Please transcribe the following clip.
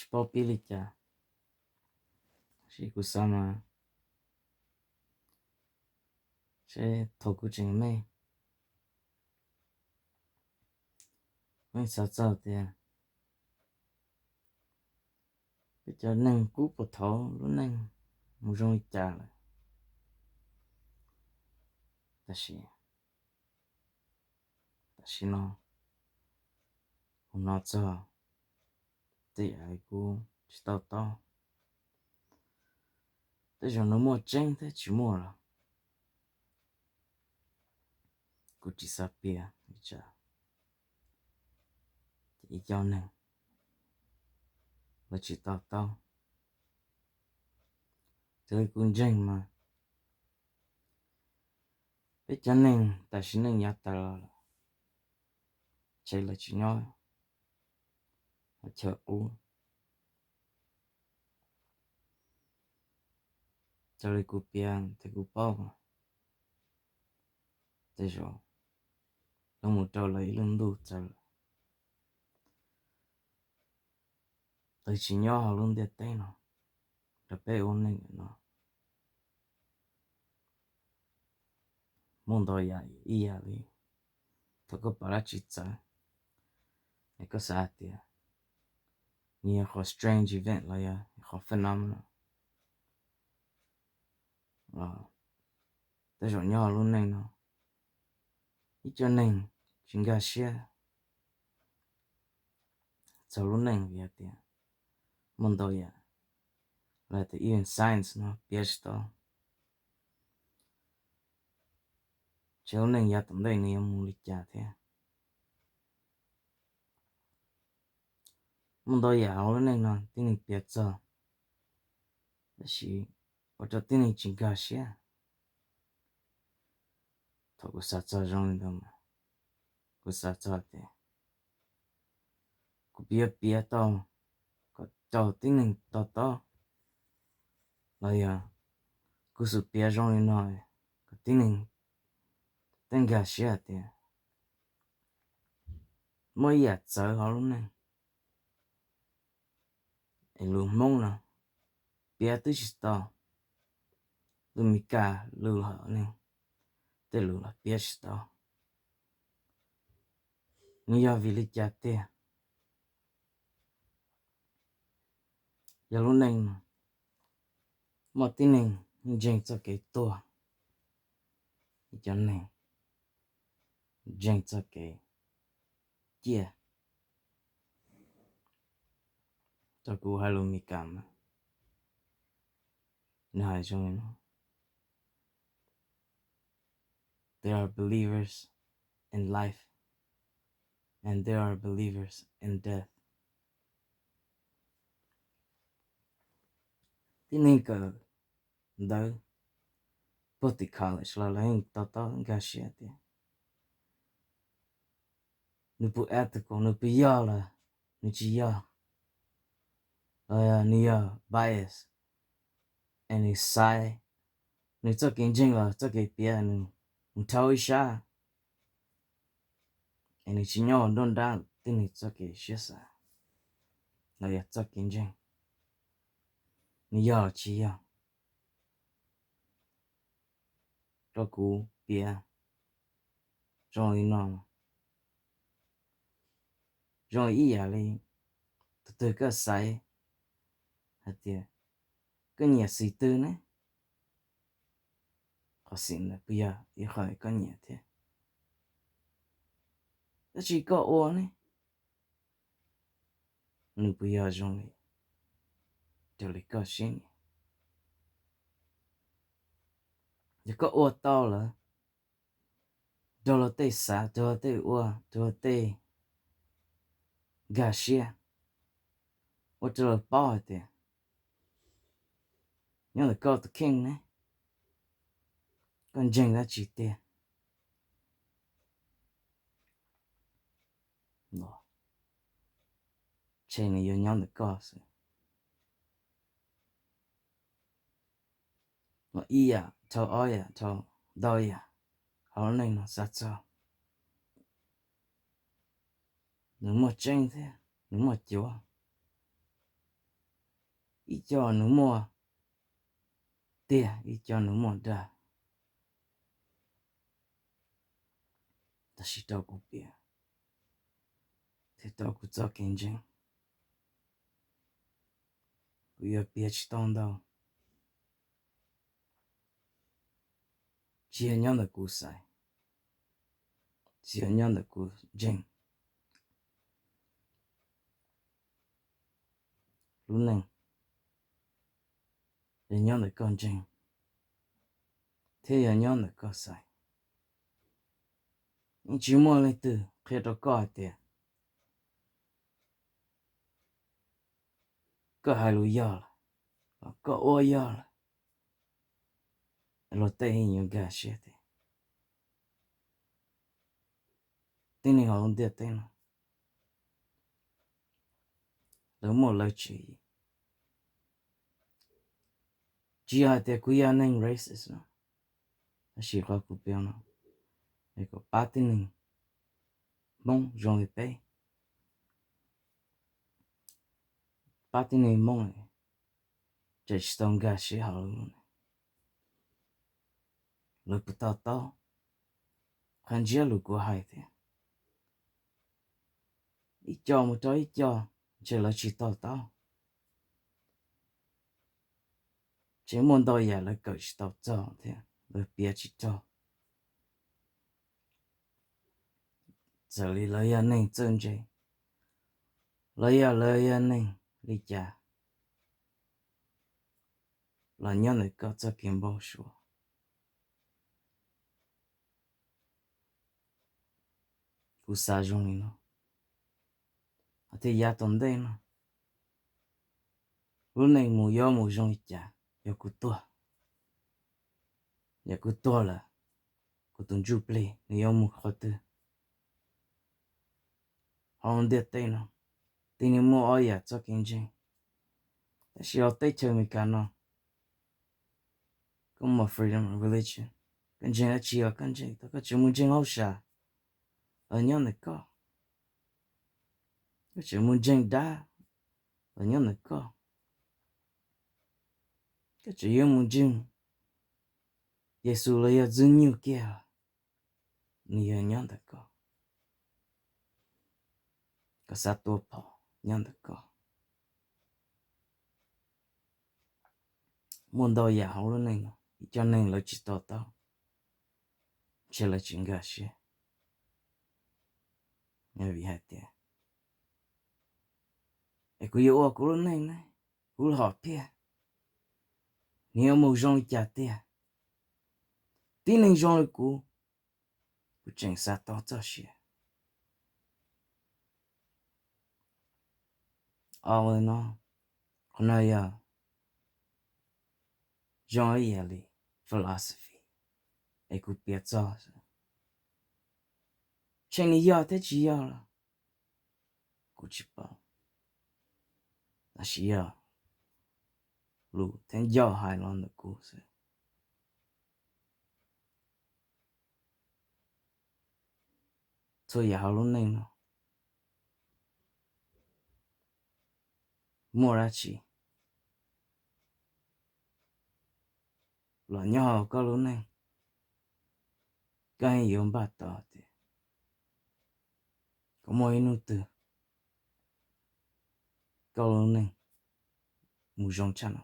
paub pib li cas, tab sis kuv xav mas seb thaum kuv tseem me, kuv yeej xav txog tias peb cov neeg qub puag thaum lub neej mus zoo li cas lawm. Tab sis tam sim no kuv hnov txog tej yam kuv tsis to taub. Tej zaum nws muaj tseeb thiab tsis muaj los kuv tsis xav piav li cas. Ces ib co neeg lawv tsis to taub. Raws li kuv ntseeg mas peb cov neeg tam sim neej yav tas los lawm, ces lawv tsis nyob hauv chaw qub. Raws li kuv piav thiab kuv paub, tej zaum lawv mus rau lawv ib lub ntuj txawv lawm, lawv tsis nyob hauv lub ntiaj teb no, rau peb ua neej no. Muaj ntau yam ib yam li thaum koj pom dab tsi txawv, es koj xav hais tias nws yog qhov strange event los yog qhov phenomenon. Tej zaum nyob lub neej no, ib co neeg tsis nkag siab txog lub neej vim hais tias muaj ntau yam los tias even science no piav tsis tau. Ces lub neej yav tom ntej nws yuav mus li cas thiab? Muaj ntau yam hauv lub neej no tib neeg piav txog, tab sis ua rau tib neeg tsis nkag siab. Thaum kuv xav txog zoo li ntawd mas kuv xav txog tias kuv yuav piav tau kom tau tib neeg to taub, los yog kuv xub piav zoo li no kom tib neeg thiaj nkag siab hais tias muaj ib yam txawv hauv lub neej. Es lus Hmoob no piav twb tsis tau, lus Meskas lus hom neeg tej lus los piav tsis tau. Nws yog vim li cas tiag? Yog lub neej no muaj tib neeg ntseeg txoj kev tuag, ib cov neeg ntseeg txoj kev ciaj. Tau kuv hais lus Meskas mas nws hais zoo li no: There are believers in life and there are believers in death. Tib neeg kawm ntawv puag tim college los lawv yeej to taub nkag siab tias nws puas ethical, nws puas yog los nws tsis yog, los yog nws yog bias, es nws xaiv, nws txoj kev ntseeg los txoj kev piav nws mus rau ib sab, es nws tsis nyob ua nruab nrab tib neeg txoj kev siab xav los yog txoj kev ntseeg, nws yog los tsis yog. Rau kuv piav zoo li no, zoo ib yam li tus twg koj xaiv hais tias koj nyiam xim twg ne, qhov xim ntawd puas yog ib qho koj nyiam thiab? Tab sis koj ua ne, nws puas yog zoo li raws li koj siab nyiam? Yog koj ua tau lawm, raug luag tej xav, raug luag tej ua, raug luag tej nkag siab, ua rau lawv paub hais tias nyob ntawm koj tus kheej ne, koj ntseeg dab tsi tiag, ntshe nws yuav nyob ntawm koj xwb. Ib yam dhau ob yam dhau ntau yam hauv lub neej no xav txog, nws muaj tseeb thiab nws muaj cuav. Ib co nws muaj tiag, ib co nws muaj dag, tab sis rau kuv piav thiab rau kuv txoj kev ntseeg, kuv yuav piav tsis tau ntau. Tsis yog nyob ntawm kuv xaiv, tsis yog nyob ntawm kuv ntseeg. Lub neej yog nyob ntawm koj ntseeg thiab yog nyob ntawm koj xaiv. Yeej tsis muaj leej twg qhia rau koj hais tias koj hais lus yog lawm, los koj ua yog lawm, luag tej yuav nkag siab tias tib neeg hauv lub ntiaj teb no lawv muaj lawv tswv yim. Tsis yog hais tias kuv yog neeg racist no, tab sis qhov kuv piav no es kom pab tib neeg Hmoob zoo li peb, pab tib neeg Hmoob tseem tsis tau nkag siab hauv lub neej, lawv puas to taub qhov ntsiab lus kuv hais thiab. Ib co mus rau ib co, ntshe lawv tsis to taub. Tseem muaj ntau yam lawv kawm tsis tau txog thiab lawv piav tsis raug. Txawm li lawv yog neeg txawj ntse, los yog lawv yog neeg li cas, los nyob ntawm koj txoj kev npau suav. Kuv xav zoo li no, hos thiaj yav tom ntej no lub neej mus yuav mus zoo li cas, yog kuv tuag, yog kuv tuag lawm, kuv tus ntsuj plig nws yuav mus qhov twg? Hauv lub ntiaj teb no, tib neeg muaj ob yam txoj kev ntseeg, tab sis hauv teb chaws Amelikas no koj muaj freedom of religion, koj ntseeg dab tsi los koj ntseeg, koj tseem mus ntseeg hauj sam los nyob ntawm koj, koj tseem mus ntseeg dab los nyob ntawm koj, koj tseem yuav mus ntseeg Yexus los yog Ntxwg Nyoog kiag, nws yog nyob ntawm koj. Koj xav tua phom nyob ntawm koj. Muaj ntau yam hauv lub neej no ib co neeg lawv tsis to taub, ntshe lawv tsis nkag siab. Vim hais tias, es kuv yuav ua kuv lub neej ne, kuv lub hom phiaj, nws yuav mus zoo li cas tiag? Tib neeg zoo li kuv, kuv tseem xav tau txoj sia. Au no, qhov no yog zoo ib yam li philosophy es kuv piav txog, tseem li yog thiab tsis yog los kuv tsis paub, tab sis yog lus thiab ncauj hais los ntawm kuv xwb. Txhua yam hauv lub neej no muaj dab tsi los nyob hauv koj lub neej, koj yeej yuav npaj tau tias kom muaj ib hnub twg koj lub neej mus zoo tshaj no.